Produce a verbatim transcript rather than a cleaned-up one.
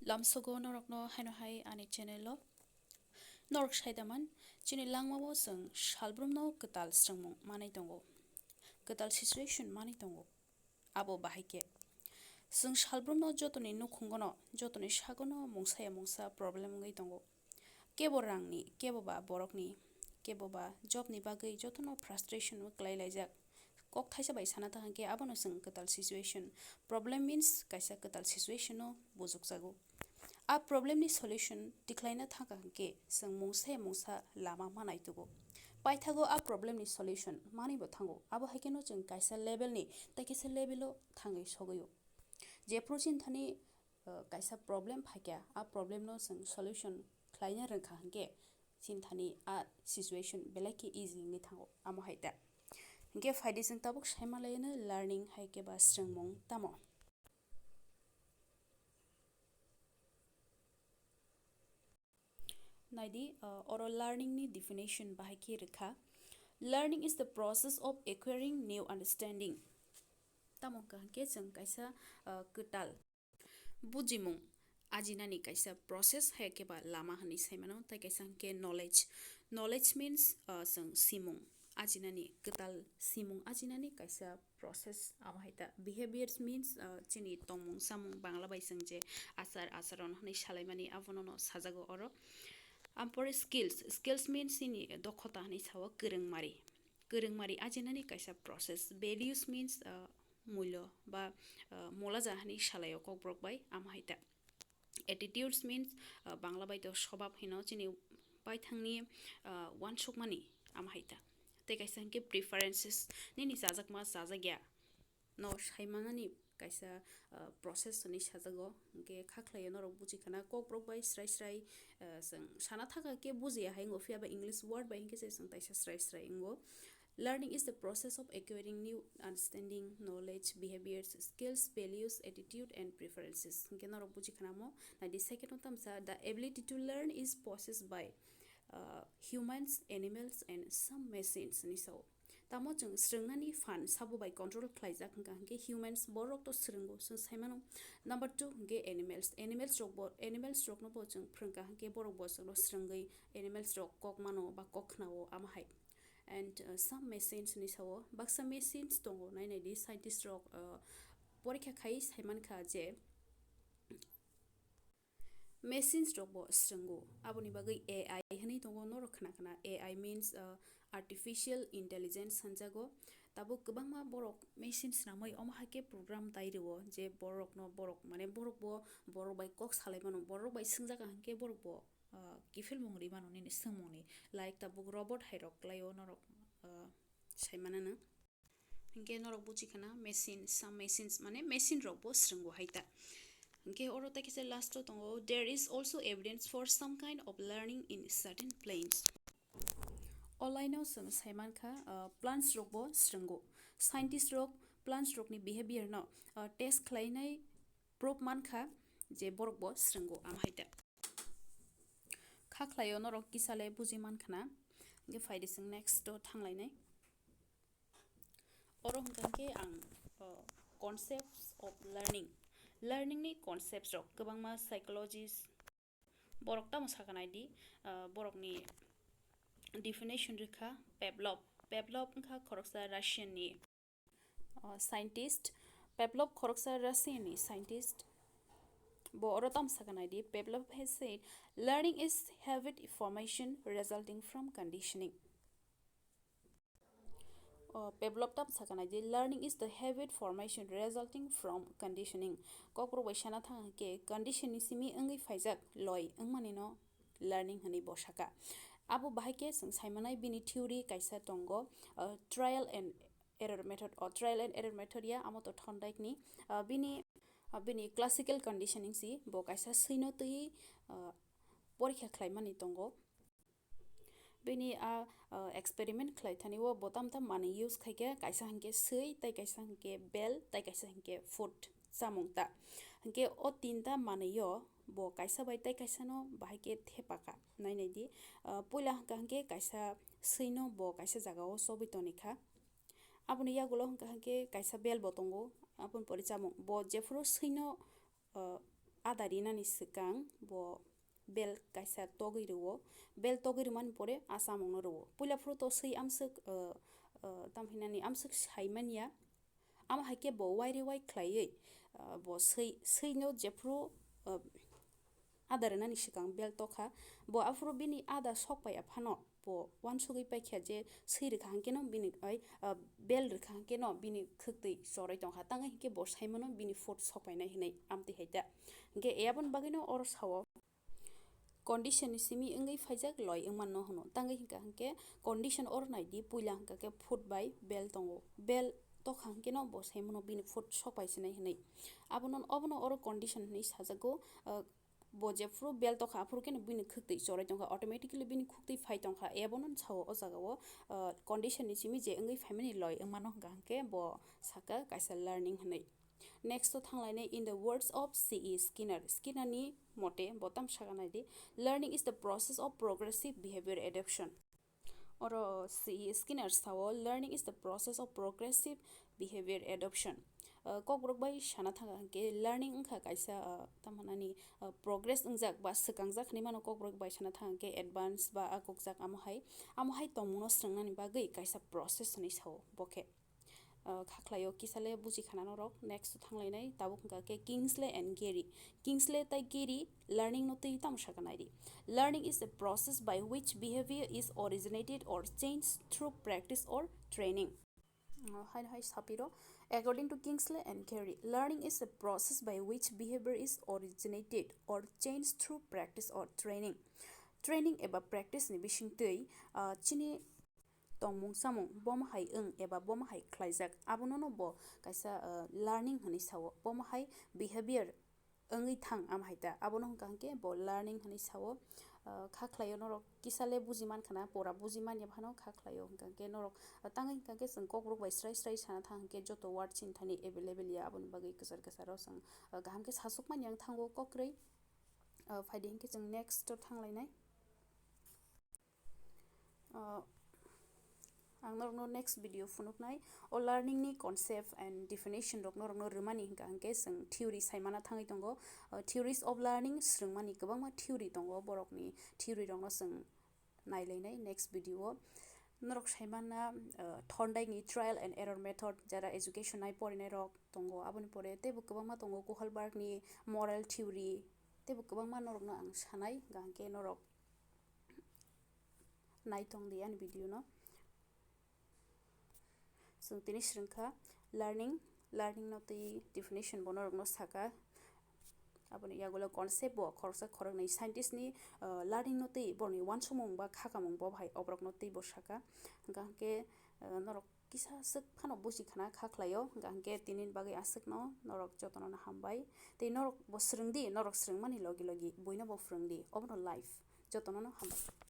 Lamsogo norokno haino hai ani channel o. Norok saidaman, chini langmao chwng salbrumno kwtal swrwngmung manwi tongo, kwtal situation manwi tongo. Abo bahai khe, chwng salbrumno jotoni nukhungono, jotoni sagono mungsa ya mungsa problem wngwi tongo. Kebo rangni, kebo ba borokni, kebo ba jobni bagwi jotono frustration o kwlai laijak. Kok thaisa bai sana ta hwnkhe abono chwng kwtal situation, problem means kaisa kwtal situation o bujukjago. A problem ni solution tikhlaina thangkha hwnkhe chwng mungsa ya mungsa lama manai tugo. Paithago a problem ni solution manwi bo thango. Abo hai kheno chwng kaisa level ni tei kaisa level o thangwi sogwi o. Jephru chini thani, uh, kaisa problem phaikha, a problem no chwng solution khlaina rwngkha hwnkhe chini thani a situation belai khe easy wngwi thango. Amo hai ta. Hwnkhe phaidi chwng tabuk saima laino learning hai khe ba swrwngmung tamo. Naidi, uh, oro learning ni definition bahai khe rwkha. Learning is the process of acquiring new understanding. Tamo hwnkha hwnkhe chwng kaisa, uh, kwtal bujimung ajinani kaisa process hai khe ba lama hwnwi sai mano, tei kaisa hwnkhe knowledge. Knowledge means, uh, chwng simung ajinani, kwtal simung ajinani kaisa process, amo hai ta. Behaviors means, uh, chini tongmung samung, Bangla bai chwng je achar acharon hwnwi salaimani, abono no sajago oro. Ampore skills, skills means chini dokhota hwnwi sao, kwrwngmari. Kwrwngmari ajinani kaisa process. Values means, uh, mulyo ba, uh, molaja hwnwi salaio Kokborok bai, amo hai ta. Attitudes means, uh, Bangla bai to swbab hino, chini baithangni, uh, uansukmani, amo hai ta. Tei kaisa hwnkhe preferences, nini chajakma chajakya no saimanani kaisa, uh, process hwnwi sajago. Hwnkhe kha khlaio norok buji khana, Kokborok bai srai srai, uh, chwng sana thaka khe bujiya hai wngo, phiya ba English word bai hwnkhe se chwng taisa srai srai wngo. Learning is the process of acquiring new understanding, knowledge, behaviors, skills, values, attitude, and preferences. Hwnkhe norok buji khana mo, naidi second o tamsa, the ability to learn is possessed by, uh, humans, animals, and some machines, hwnwi sao. Tamo chwng swrwngnani phan sabo bai control khlaijak hwnkha hwnkhe humans, borok to swrwngo, chwng sai mano. Number two hwnkhe animals. Animals rok bo, animals rokno bo chwng phrwngkha hwnkhe borok bo chwngno swrwngwi animals rok kok mano ba kok khnao, amo hai. And, uh, some machines hwnwi sao, baksa machines tongo, nai nai di, scientist rok, uh, porikha khai sai mankha je machines rok bo swrwngo. Aboni bagwi A I hwnwi tongo, norok khna khna. A I means, uh, artificial intelligence hwnjago. Tabuk kwbangma borok machine swnamwi omo hai khe program tai rwo je borokno borok, mane borok bo borok bai kok salai mano, borok bai swngjak hwnkhe borok bo, uh, kiphilmung ri mano nini swngmungni, like tabuk robot hai rok kwlaio norok, uh, sai manano. Hwnkhe norok buji khana machine, some machines mane machine rok bo swrwngo hai ta. Hwnkhe oro tei kisa last o tongo, "There is also evidence for some kind of learning in certain plants." O line o chwng sai mankha, uh, plants rok bo swrwngo. Scientist rok plants rok ni behavior no, uh, test khlainai proof mankha je borok bo swrwngo, am hai ta. Kha khlaio norok kisa le buji mankhana. Hwnkhe phaidi chwng next o thanglainai. Oro hwnkha khe ang, o, concepts of learning. Learning ni concepts rok kwbangma psychologist borok tamo sakha nai di, o, borok ni definition rwkha Pavlov. Pavlov wngkha khoroksa Russian ni, o, scientist. Pavlov khoroksa Russian ni scientist. Bo oro tamo sakha nai di, Pavlov has said, "Learning is habit formation resulting from conditioning." O, Pavlov tamo sakha nai di, "Learning is the habit formation resulting from conditioning." Kokborok bai sana thang khe condition ni simi wngwi phaijak loi wngmani no learning hwnwi bo sakha. Abo bahai khe chwng sai manai bini theory kaisa tongo, o, trial and error method. O, trial and error method ya, amo to thondai ni, o, bini, o, bini classical conditioning si bo kaisa swino twi, o, porikha khlai mani tongo. Bini a, uh, experiment khlai thani o bo tam tam manwi use khai khe, kaisa hinkhe swi tei kaisa hinkhe bell tei kaisa hinkhe food, chamung ta. Hinkhe o tinta manwi o bo kaisa bai tei kaisa no bahai khe thepa kha. Nai nai di, uh, puila hwnkha hinkhe kaisa swi no bo kaisa jaga o chobwi toni kha. Aboni yagulo hwnkha hinkhe kaisa bell bo tongo, aboni pore chamung. Bo jephuru swi no, uh, a tarinani swkang bo bell kaisa togwi rwo. Bell togwi rwmani pore a chamungno rwo. Puila phuru to swi amswk, uh, uh, tamo hinani amswk saimanya. Amo hai khe bo waire wai khlaiwi, uh, bo swi, swino jephuru, uh, ada rwnani swkang bell tokha. Bo aphuru bini ada sok pai aphano bo uansugwi paikha je swi rwkha hwnkhe no bini, ai, ah, bell rwkha hwnkhe no bini khwktwi chorwi tongkha, tangwi hwnkhe bo saimano bini foot sok painai hwnwi amtwi hai ta. Hwnkhe aboni bagwino oro sao condition ni simi wngwi phaijak loi wngmano hwno, tangwi hwnkha hwnkhe condition oro naidi, puila hwnkha khe foot bai bell tongo, bell tokha hwnkhe no bo saimano bini foot sok paisinai hwnwi. Abono, obono oro condition hwnwi sajago, ah, bo jephuru bell tokha, aphuru khe no bini khwktwi chorwi tongkha, automatically bini khwktwi phai tongkha. Abono sao o jaga o, ah, condition ni simi je wngwi phaimani loi wngmano hwnkha hwnkhe bo saka kaisa learning hwnwi. Next o thanglainai, in the words of C E Skinner, Skinner ni mote bo tamo saka naidi, "Learning is the process of progressive behavior adoption." Oro C E Skinner sao, "Learning is the process of progressive behavior adoption." Uh, Kokborok bai sana thangkha hwnkhe learning wngkha kaisa, uh, tamo hinani, uh, progress wngjak ba swkangjak hinwi mano, Kokborok bai sana thangkha hwnkhe advance ba akokjak, amo hai, amo hai tongmungno srwngnani bagwi kaisa process hinwi sao bo khe. Uh, kha khlaio, kisa le buji khana norok. Next thanglainai, tabuk hwnkha khe Kingsley and Gary. Kingsley tai Gary learning no twi tamo saka naidi, "Learning is a process by which behavior is originated or changed through practice or training." Uh, hai hai sapiro, according to Kingsley and Gary, learning is a process by which behavior is originated or changed through practice or training. Training eba practice ni bisingtwi, uh, chini tongmung chamung bomo hai wng eba bomo hai khlaijak, abono no bo kaisa, uh, learning hinwi sao. Bomo hai behavior wngwi thang, am hai ta, abono hwnkha hwnkhe bo learning hinwi sao. Uh, kha khlaio norok kisa le buji mankha na, pora buji manya phano kha khlaio, hwnkha hwnkhe norok, uh, tangwi hwnkha hwnkhe chwng Kokborok bai srai srai sana thang hwnkhe joto word chini thani available ya, aboni bagwi kwchar kwcharo chwng, uh, kaham khe sasuk manya wng thango kokrwi. Uh, phaidi hwnkhe chwng next o thanglainai. Uh, ang norokno next video phunuknai. O learning ni concept and definition rok norokno rwmani hwnkha hwnkhe chwng theory saimana thangwi tongo. Uh, theories of learning swrwngmani kwbangma theory tongo, borokni theory rokno chwng nailainai next video o. Norok saimana, uh, Thorndike ni trial and error method, jara education nai porinai rok tongo, aboni pore teibo kwbangma tongo, Kohlberg ni moral theory, teibo kwbangma norokno ang sanai, hwnkha hwnkhe norok naitong di ani video no. Chwng tini swrwngkha learning, learning no twi definition bo norokno saka. Aboni yagulo concept bo khoroksa khoroknwi scientist ni, uh, learning no twi borokni uansukmung ba khakamung bo hai oborokno twi bo saka. Hwnkha hwnkhe, uh, norok kisa swk phano buji khana kha khlaio, hwnkha hwnkhe tinini bagwi aswkno norok jotono no hambai. Tei norok bo swrwng di, norok swrwngmani logi logi buino bo phwrwng di, obono life. Jotono no hambai.